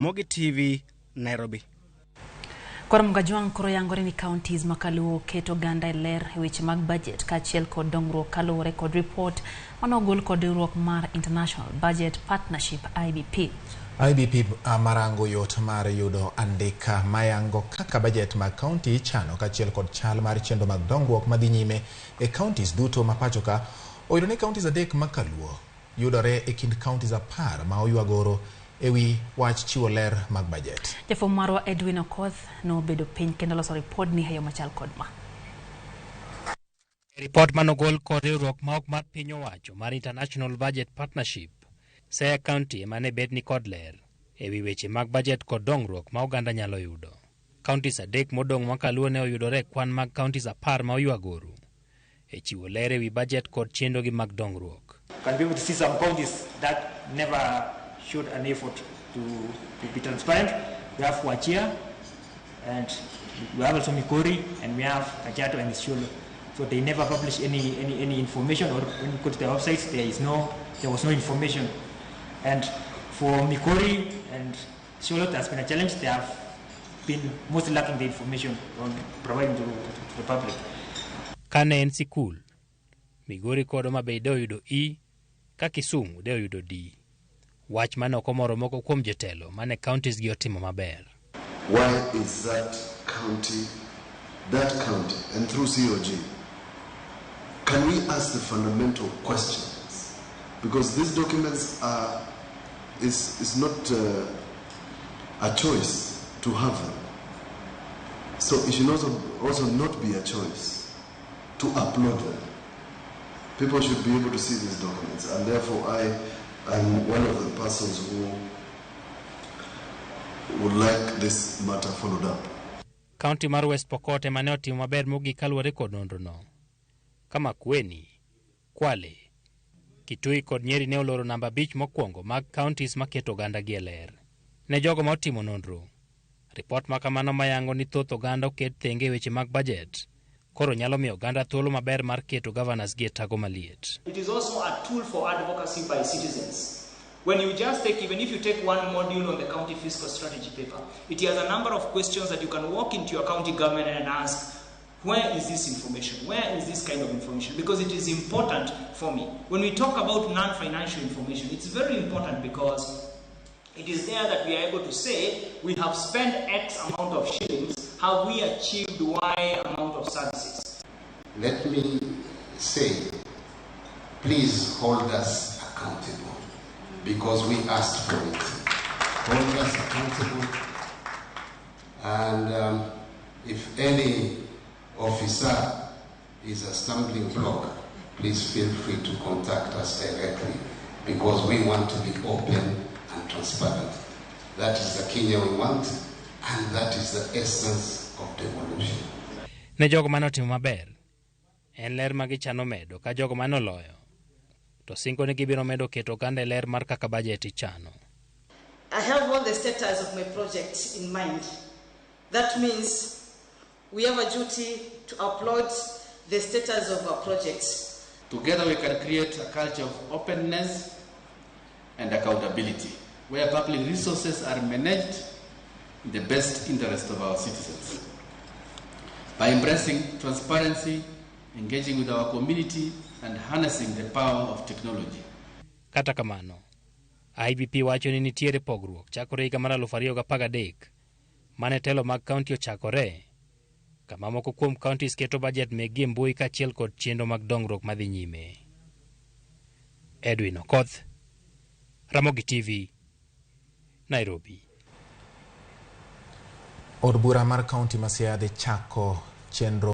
Mogi TV, Nairobi. Koro Mgajwang' koro yangore ni counties ma kaluo keto oganda e ler e weche mag budget kaachiel kod dongruok kaluwore kod ripot manogol kod riwruok mar International Budget Partnership IBP. IBP marango yot mar yudo andika mayango kaka budget mag county ichano kaachiel kod chal mar chenro mag dongruok madhi nyime e counties duto ma pacho ka oyudo ni counties adek ma kaluo yudore e kind counties 10 ma oywagoro ewi wach chiwo ler mag budget. Jafwambo marwa Edwin Okoth nobedo piny kendo loso ripodni e yo machal kod ma. Ripot manogol kod riwruok ma ok mar piny owacho mar International Budget Partnership, Siaya County ema ne bet ni kod ler ewi weche mag budget kod dongruok ma oganda nyalo yudo. Counties adek modong' ma kaluo ne oyudore e kwan mag counties 10 ma oywagoro e chiwo ler ewi budget kod chenrogi mag dongruok. Can be able to see some counties that never showed an effort to be transparent. We have Wajir, and we have also Migori, and we have Kajiado and Isiolo. So they never publish any information, or when you go to their websites, there was no information. And for Migori and Isiolo, there has been a challenge. They have been mostly lacking the information on providing to the public. Kane en sikul, Migori kod Homa Bay de oyudo E, ka Kisumu de oyudo D. Wach mane ok omoro moko kuom jotelo mane counties gi otimo maber. Why is that county, that county, and through COG, can we ask the fundamental questions? Because these documents are, is not a choice to have them. So it should also not be a choice to upload them. People should be able to see these documents, and therefore I am one of the persons who would like this matter followed up. County mar West Pokot ema ne otimo maber mogik kaluwore kod nonrono. Ka Makueni, Kwale, Kitui kod Nyeri ne oloro namba 5 mokwongo mag counties maketo oganda gi e ler. Ne jogo ma otimo nonro, ripot ma kamano mayango ni thoth oganda oket thenge e weche mag budget koro nyalo miyo oganda thuolo maber mar keto governors gi e tago maliet. It is also a tool for advocacy by citizens. When you just take, even if you take one module on the county fiscal strategy paper, it has a number of questions that you can walk into your county government and ask, where is this information? Where is this kind of information? Because it is important for me. When we talk about non-financial information, it's very important because it is there that we are able to say, we have spent X amount of shillings, have we achieved Y amount of services? Let me say, please hold us accountable, because we asked for it. Hold us accountable, and if any officer is a stumbling block, please feel free to contact us directly, because we want to be open and transparent. That is the Kenya we want, and that is the essence of devolution. Ne jogo mane otimo maber, en ler ma gichano medo ka jogo mane oloyo, to singo ni gibiro medo keto oganda e ler mar kaka budget ichano. I have all the status of my project in mind. That means we have a duty to upload the status of our projects. Together we can create a culture of openness and accountability, where public resources are managed in the best interest of our citizens. By embracing transparency, engaging with our community, and harnessing the power of technology. Kata kamano, IBP wacho ni nitiere pogruok chakore higa mar 2013 mane telo mag county ochakore, kama moko kuom counties keto budget mekgi e mbui kaachiel kod chenro mag dongruok madhi nyime. Edwin Okoth, Ramogi TV, Nairobi. Od bura mar county ma Siaya dhi chako chenro